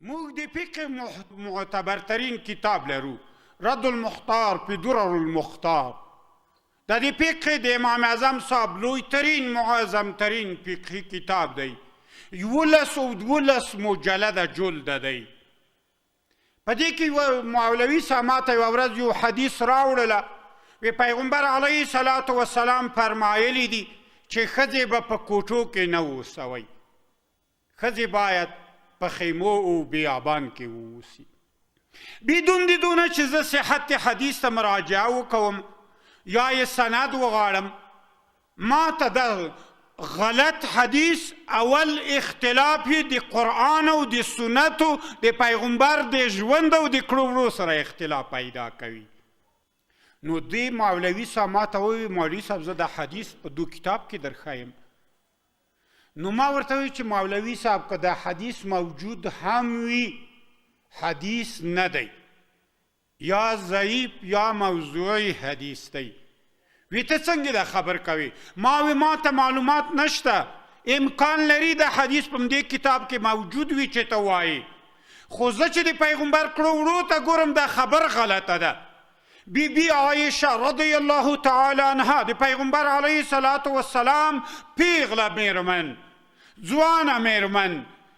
موږ د فقه معتبرترین کتاب لرو، رد المختار په درر المختار. د دې فقه د امام اعظم صاحب لوی ترین معظم ترین فقهي کتاب دی. 11 او 12 مجلده جلد دی. په دې کې یوه مولوي صاحب ماته یوه ورځ یو حدیث راوړله، وی پیغمبر علیه الصلاة والسلام فرمایلی دي چې ښځې به په کوټو کې نه اوسوئ، ښځې باید په خیمو او بیابان کې واوسي. بدون د دونه چې زه صحت حدیث ته مراجعه وکوم یا یې سند وغواړم، ما ته د غلط حدیث اول اختلاف یې د قرآن او د سنتو د پیغمبر د ژوند او د کړو وړو سره اختلاف پیدا کوي. نو دې مولوي صاحب ما ته وویل، مولوي صاحب زه د حدیث په دو کتاب کې درښیم. نو ما ورته وویل چې مولوي صاحب که دا حدیث موجود هم وي، حدیث نه دی، یا ضعیف یا موضوعي حدیث دی. وی ته څنګه دا خبر کوي؟ ما وی ما ته معلومات نشته، امکان لري دا حدیث په دې کتاب کې موجود وي چې ته وایې، خو زه چې د پیغمبر کړو وړو ته ګورم دا خبر غلطه ده. بی بی عایشه رضی الله تعالی عنها د پیغمبر علیه الصلاة والسلام پیغله میرمن، ځوانه میرمن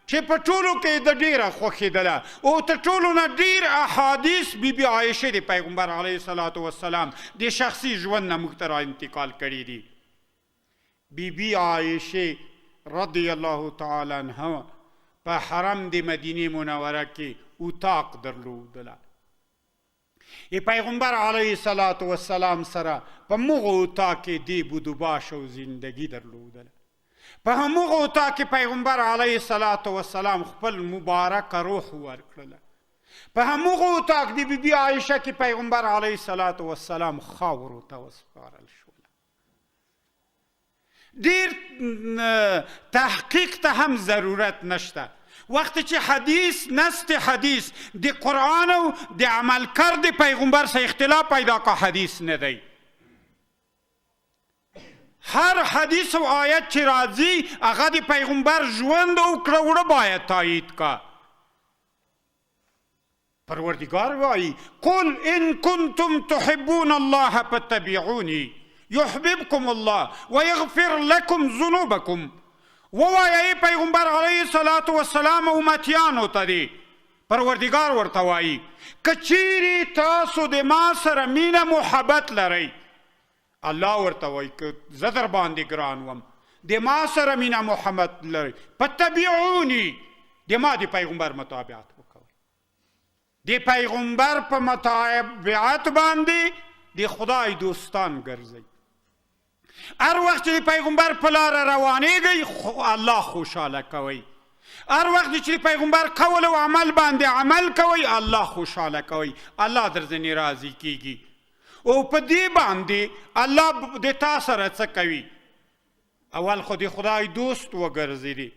چې په ټولو کې د ډیره خوښېدله او تر ټولو نه ډیر احادیث بی بی عایشه د پیغمبر علیه الصلاة والسلام د شخصي ژوند نه موږ ته را انتقال کړي دي. بی بی عایشه رضی الله تعالی عنها په حرم د مدینې منوره کې اتاق درلودله. ای پیغمبر علیه الصلاة والسلام سره په مغه اتاق کې دی بودوباش او زندگی درلودله. په همغه اتاق کې پیغمبر علیه الصلاة والسلام خپل مبارک روح ورکړله. په همغه اتاق د بی بی عایشه کې پیغمبر علیه الصلاة والسلام خاورو ته وسپارل شوله. ډیر تحقیق ته هم ضرورت نشته. وخت چې حدیث نست حدیث د قرآن او د عمل کر د پیغمبر سره اختلاف پیدا کا حدیث نه دی. هر حدیث او آیت چې راځي هغه د پیغمبر ژوند او کړه وړه باید تایید کا. پروردگار وایي قل ان کنتم تحبون الله فاتبعوني يحببكم الله ويغفر لكم ذنوبكم. ووایه ای پیغمبر علیه الصلاة والسلام امتیانو ته دی پروردگار ورته وایي که چیرې تاسو د ما سره مینه محبت لرئ، الله ورته وایي که زه در باندې ګران وم، د ما سره مینه محبت لرئ، فتبعوني، د ما د پیغمبر متابعت وکوئ. د پیغمبر په متابعت باندې د خدای دوستان ګرځئ. هر وخت چې د پیغمبر په لاره روانېږئ الله خوشحاله کوئ. هر وخت چې د پیغمبر قول او عمل باندې عمل کوئ الله خوشحاله کوئ، الله درځنې راضي کیږي. او په دې باندې الله د تا سره څه کوي؟ اول خو د خدای دوست وګرځېدي،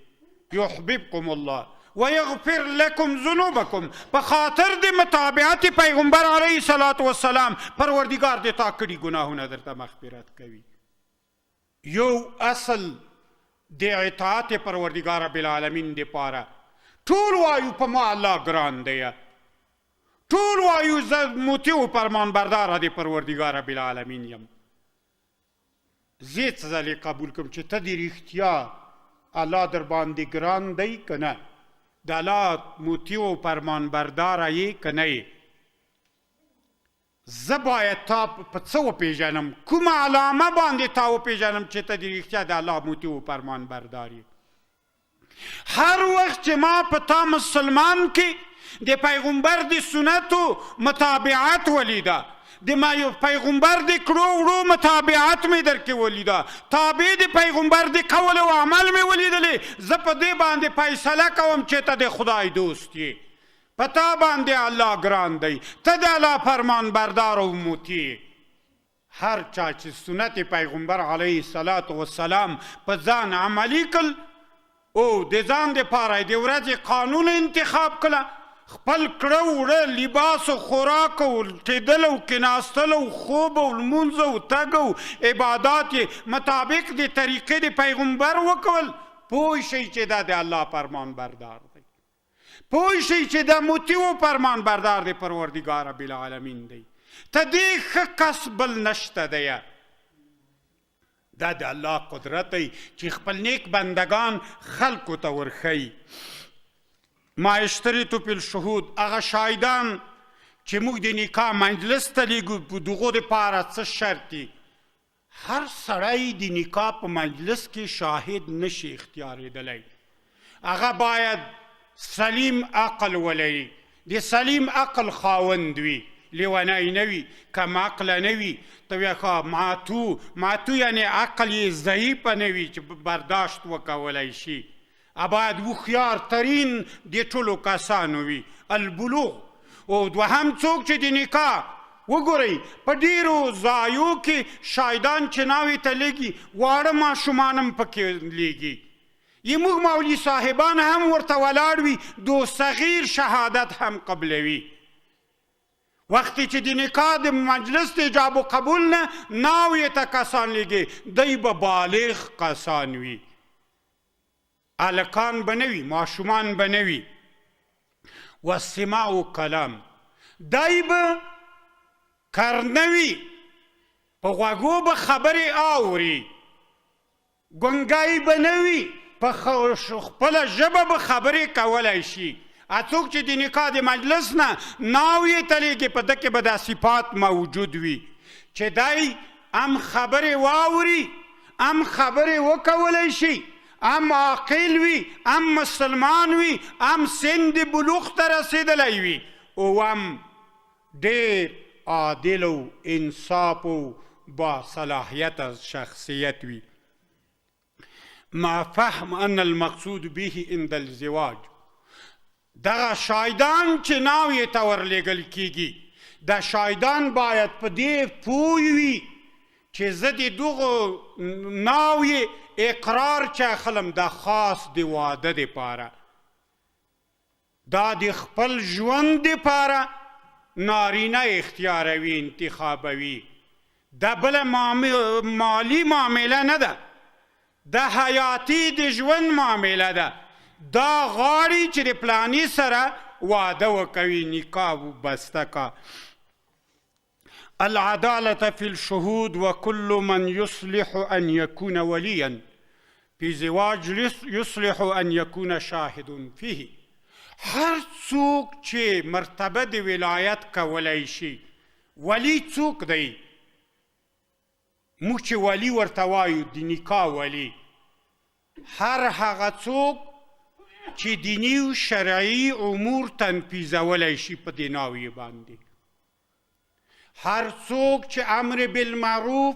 یحببکم الله ویغفر لکم ذنوبکم، په خاطر د متابعت پیغمبر علیه الصلاة والسلام پروردګار د تا کړي ګناهونه درته مغفرت کوي. یو اصل د اطاعت پروردګار رب العالمین دپاره ټول وایو په ما الله ګران دی، ټول وایو زه مطیع او فرمانبرداره د پروردګار رب العالمین یم. زه څه ځلې قبول کړم چې ته د رښتیا الله در باندې ګران دی که نه، د الله مطیع او فرمانبرداره یې که نه یې؟ زه باید تا په څه وپېژنم، کومه علامه باندې تا وپېژنم چې ته د رښتیا د الله مطیع او فرمانبردار یې؟ هر وخت چې ما په تا مسلمان کې د پیغمبر د سنتو متابعت ولیده، د پیغمبر د کړو وړو متابعت مې درکې ولیده، تابع د پیغمبر د قول او عمل مې ولیدلې، زه په دې باندې فیصله کوم چې ته د خدای دوست یې، په تا باندې الله ګران دی، ته د الله فرمانبردار او مطیع. هر چا چې سنت پیغمبر علیه الصلاة والسلام په ځان عملی کړ او د ځان دپاره د ورځې قانون انتخاب کړه، خپل کړه وړه، لباس او خوراک او ټېدل او کیناستل او خوب او لمونځ او تګ او عبادات یې مطابق د طریقې د پیغمبر وکول، پوه شئ چې دا د الله فرمانبردار دی. پوه شئ چې دا مطیع و فرمان بردار د پروردګار رب العالمین دی. ته دې ښه کس بل نشته دی. دا د الله قدرت دی چې خپل نیک بندگان خلکو ته ورښیي. ما اشترطو فی الشهود، هغه شاهدان چې موږ د نکاح مجلس ته لیږو په دغو دپاره څه شرط دي؟ هر سړی د نکاح په مجلس کې شاهد نشي اختیارېدلی، هغه باید سلیم عقل ولري، د سلیم عقل خاوند وي، لیونی نه وي، کم عقله نه وي، ته وایې ښه معتو، معتو یعنې عقل یې ضعیفه نه وي چې برداشت وکولی شي، باید هوښیار ترین د ټولو کسانو وي، البلوغ. او دوهم څوک چې د نکاح وګورئ په ډیرو ځایو کې شاهدان چې ناوې ته لیږي واړه ماشومان هم پکې لیږي، یې موږ مولوي صاحبان هم ورته ولاړ وي، دو صغیر شهادت هم قبلوي. وقتی چې د نکاح د مجلس د ایجاب و قبول نه ناوې ته کسان لیږي، دی به بالغ کسان وي، هلکان به نه وي، ماشومان به نه وي. والسماع کلام، دی به کرنه وي، په غوږو به خبرې اوري، ګونګی به نه وي، په خپله ژبه به خبرې کولی شي. څوک چې د نکاح د مجلس نه ناوې ته لیږي په ده کې به دا صفات موجود وي چې دی هم خبرې واوري، هم خبرې وکولی شي، هم عاقل وي، هم مسلمان وي، هم سن د بلوغ ته رسېدلی وي، او هم ډېر عادل او انصاف او با صلاحیت شخصیت وي. مع فهم ان المقصود به عند الزواج، دغه شاهدان چې ناوې ته ورلېږل کېږي، دا شاهدان باید په دې پوه وي چې زه د دغو ناوې اقرار چې اخلم دا خاص د واده دپاره، دا د خپل ژوند دپاره نارینه اختیاروي، انتخابوي، دا بله مالی معامله نه ده، دا حیاتي د ژوند معامله ده. دا غواړي چې د پلاني سره واده وکوي، نکاح بسته کا. العدالة في الشهود وكل من يصلح أن يكون وليا في زواج يصلح أن يكون شاهد فيه. هر څوک چې مرتبه د ولایت کولی شي، ولی څوک دی؟ موږ چې ولی ورته وایو د نکاح ولی، هر هغه څوک چې دیني او شرعي امور تنفیذولی شي په دې ناوې باندې، هر څوک چې امر بالمعروف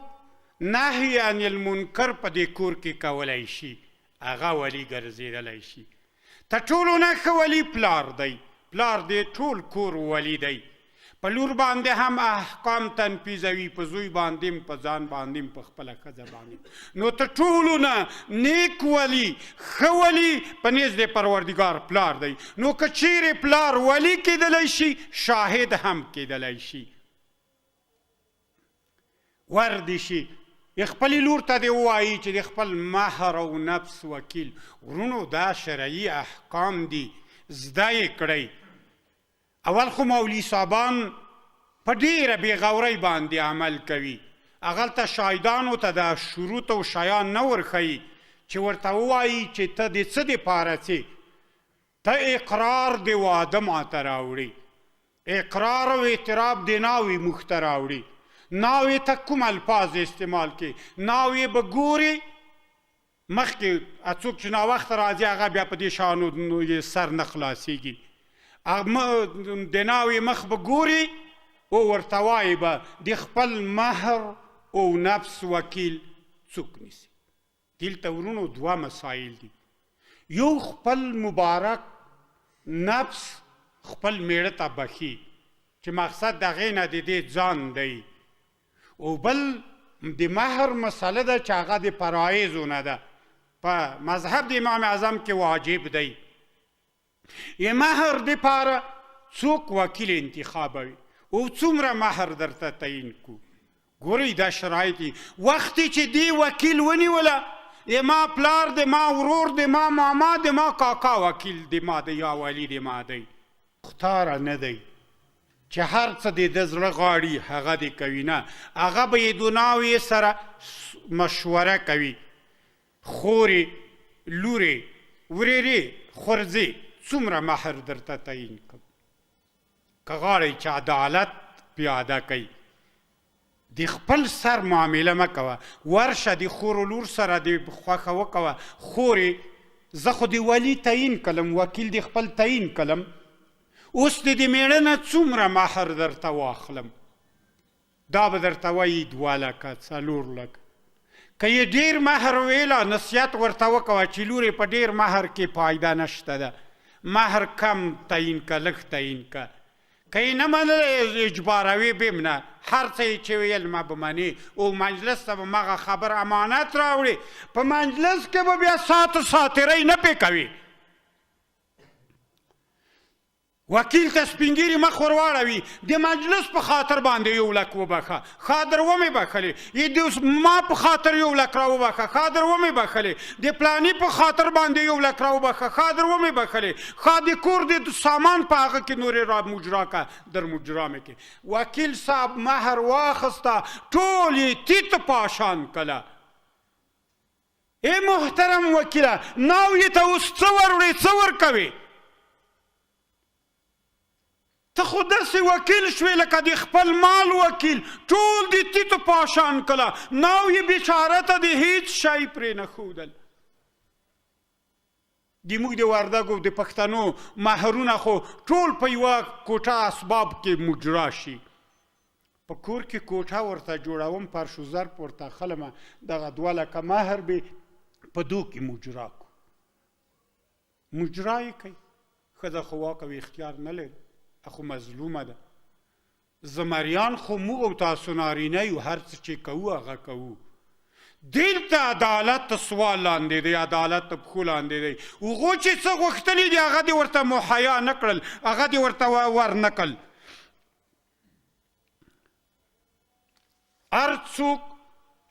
نهی عن المنکر په دې کور کې کولی شي، هغه ولی ګرځېدلی شي. تر ټولو نه ښه ولی پلار دی، پلار دې ټول کور ولی دی، په لور باندې هم احکام تنفیذوي، په زوی باندې هم، په ځان باندې هم، په خپله ښځه باندې. نو تر ټولو نه نیک ولی، ښه ولی په نزد د پروردګار پلار دی. نو که چیرې پلار ولی کېدلی شي، شاهد هم کېدلی شي. ور دې شي خپلې لور ته دې ووایي چې د خپل مهر او نفس وکیل. ورونو دا شرعي احکام دي، زده یې کړئ. اول خو مولوي صاحبان په ډېره بېغورۍ باندې عمل کوي، هغلته شاهدانو ته دا شروط او شیان نه ورښیي چې ورته ووایي چې ته د څه دپاره څې، ته اقرار د واده ماته راوړي، اقرار او اعتراف د ناوې موږ ته راوړي، ناوې ته کوم الفاظ استعمال کړي، ناوې به ګوري مخکې څوک چې ناوخته راځي هغه بیا په دې شیانو یې سر نه خلاصېږي، د ناوې مخ به ګوري او ورته وایي به د خپل مهر او نفس وکیل څوک نیسي. دلته ورونو دوه مسایل دي، یو خپل مبارک نفس خپل میړه ته بخي چې مقصد د هغې نه د دې ځان دی، او بل د مهر مسله ده چې هغه د فرایضو نه ده، په مذهب د امام اعظم کې واجب دی. یې مهر دپاره څوک وکیل انتخابوي او څومره مهر درته تعیین کو. ګورئ دا شرایط دي. وختې چې دې وکیل ونیوله، د ما پلار د ما ورور د ما ماما د ما کاکا وکیل د ما دی یا ولی د ما دی. مختار نه دی چې هر څه د ده زړه غواړي هغه دې کوي، نه، هغه به یې د ناوې سره مشوره کوي، خورې، لورې، ورېرې، خورځې، څومره مهر درته تعین کړم؟ که غواړئ چې عدالت پیاده کړئ، د خپل سر معامله مه کوه، ورشه د خور و لور سره د خوښه وکوه، خورې زه خو د ولی تعین کړم، وکیل د خپل تعین کړم، اوس دې د مېړه نه څومره مهر درته واخلم؟ دا به درته وایي 2 لکه، 4 لکه. که یې ډېر مهر ویله، نصیحت ورته وکوه چې لورې په ډېر مهر کې فایده نشته ده، مهر کم تعین که، لږ تعین که. که یې نه منلی اجباروي به هم نه، هر څه یې چې ویل ما به منې، او مجلس ته به مغه خبر امانت راوړي، په مجلس کې به بیا سات ساترۍ نه پې کوي. وکیل ته سپینږیري مخ ور واړوي، د مجلس په خاطر باندې 1 لک وبخښه، ښادر ومې بخښلې، یې د ما په خاطر 1 لک راوبخښه، ښادر ومې بخښلې، د پلاني په خاطر باندې 1 لک راوبخښه، ښادر ومې بخښلې، ښا د کور د سامان په هغه کې نورې را مجرا که، در مجرا مې کې. وکیل صاحب مهر واخسته، ټول یې تیت پاشان کله. ای محترم وکیله، ناوې ته اوس څه وروړې، څه ورکوې؟ ته خو داسې وکیل شوې لکه د خپل مال وکیل، ټول د تیتو پاشان کله، ناوې بیچاره ته د هیڅ شی پرې نه ښودل. د موږ د وردګو د پښتنو مهرونه خو ټول په یوه کوټه اسباب کې مجرا شي. په کور کې کوټه ورته جوړوم، فرش و ظرف ورته اخلمه، دغه 2 لکه مهر به په دو کې مجرا کو. مجرا یې کوي. ښځه خو واک او اختیار نه لري، خو مظلومه ده. زمریان خو موږ او تاسو نارینه یو، هر څه چې کوو هغه کوو. دلته عدالت ته سوال لاندې دی، عدالت ته پښو لاندې دی. هغو چې څه غوښتلي دي هغه دې ورته مهیا نه کړل، هغه دې ورته ور نه کړل. هر څوک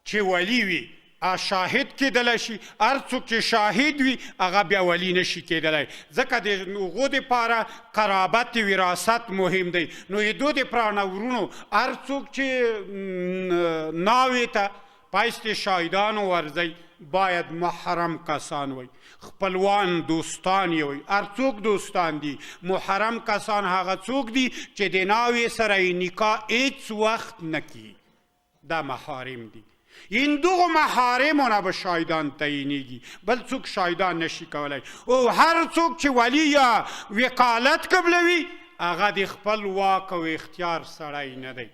چې ولی وي شاهد کېدلی شي، هر څوک چې شاهد وي هغه بیا ولی نشي کېدلی، ځکه د هغو دپاره قرابت وراثت مهم دی. نو یې دو د پرانه ورونو هر څوک چې ناوې ته پایستې شاهدانو ورځي باید محرم کسان وي، خپلوان دوستان یې وي. هر څوک دوستان دي، محرم کسان هغه څوک دي چې د ناوې سره یې نکاح هیڅ وخت نه کیږي، دا محارم دي. این دغو محارمو نه به شاهدان تعیینېږي، بل څوک شاهدان نشي کولی. او هر څوک چې ولی یا وکالت قبلوي هغه د خپل واک او اختیار سړی نه دی،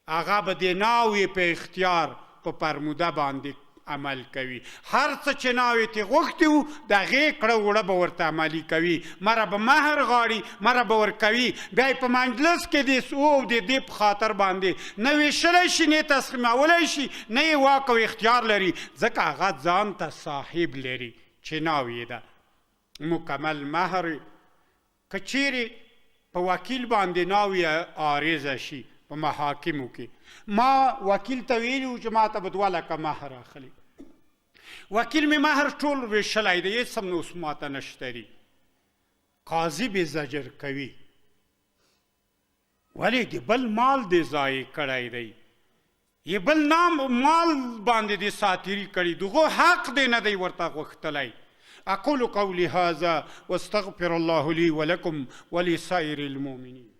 هغه به د ناوې په اختیار په فرموده باندې عمل کوي. هر څه چې ناوې ترې غوښتي وو د هغې کړه وړه به ورته عملي کوي، مره به مهر غاړي، مره به ورکوي. بیا یې په مجلس کې د او د دې په خاطر باندې نه ویشلی شي، نه یې تسلیمولی شي، نه یې واک او اختیار لري، ځکه هغه ځان ته صاحب لري چې ناوې ده. مکمل مهر که چیرې په وکیل باندې ناوې عارضه شي په محاکمو کې، ما وکیل ته ویلي وو چې ما ته به 2 لکه مهر اخلي، وکیل مې مهر ټول ویشلی دی، هېڅ هم اوس ما ته نشته دی. قاضي به زجر کوي، ولې د بل مال دې ضایع کړی دی، یې بل نام مال باندې دې ساتري کړي، دغو حق دې نه دی ورته غوښتلی. أقول قولي هذا واستغفر الله لي ولكم ولسائر المؤمنين.